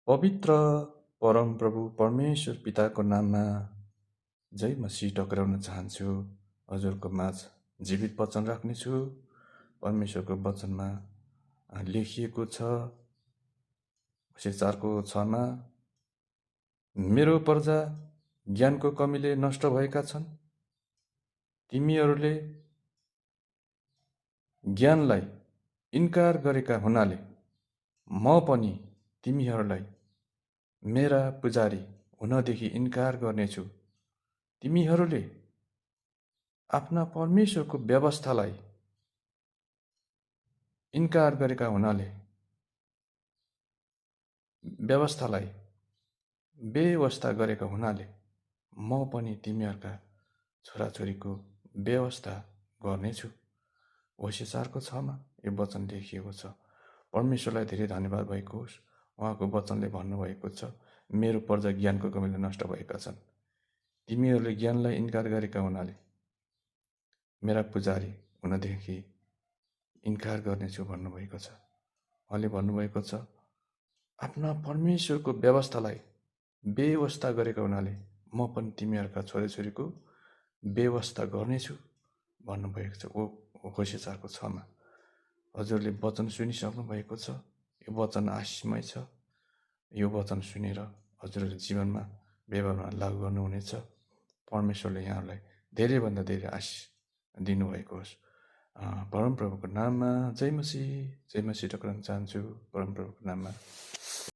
पवित्र परमप्रभु परमेश्वर पिताको नाममा जय मसीह टक्राउन चाहन्छु। हजुरको माझ जीवित वचन राख्नेछु। परमेश्वरको वचनमा लेखिएको छ होशे 4:6 मेरो प्रजा ज्ञानको कमीले नष्ट भएका छन्। तिमीहरूले ज्ञानलाई इन्कार गरेका हुनाले म पनि तिमीहरूलाई मेरा पुजारी हुनदेखि इन्कार गर्नेछु। तिमीहरूले आफ्ना परमेश्वरको व्यवस्थालाई इन्कार गरेका हुनाले व्यवस्थालाई बेवास्ता गरेका हुनाले म पनि तिमीहरूका छोराछोरीको व्यवस्था गर्नेछु। होशे 4:6 यो वचन लेखिएको छ। परमेश्वरलाई धेरै धन्यवाद भएको होस्। उहाँको वचनले भन्नुभएको छ, मेरो प्रजा ज्ञानको कमीले नष्ट भएका छन्। तिमीहरूले ज्ञानलाई इन्कार गरेका हुनाले मेरा पुजारी हुनदेखि इन्कार गर्नेछु भन्नुभएको छ। उहाँले भन्नुभएको छ, आफ्ना परमेश्वरको व्यवस्थालाई बेवास्ता गरेका हुनाले म पनि तिमीहरूका छोराछोरीको व्यवस्था गर्नेछु भन्नुभएको छ। होशे 4:6 हजुरले वचन सुनिसक्नु भएको छ। यो वचन आशिषमय छ। यो वचन सुनेर हजुरहरूले जीवनमा व्यवहारमा लागू गर्नुहुनेछ। परमेश्वरले यहाँहरूलाई धेरैभन्दा धेरै आशिष दिनुभएको होस्। परमप्रभुको नाममा जय मसीह टक्राउन चाहन्छु। परमप्रभुको नाममा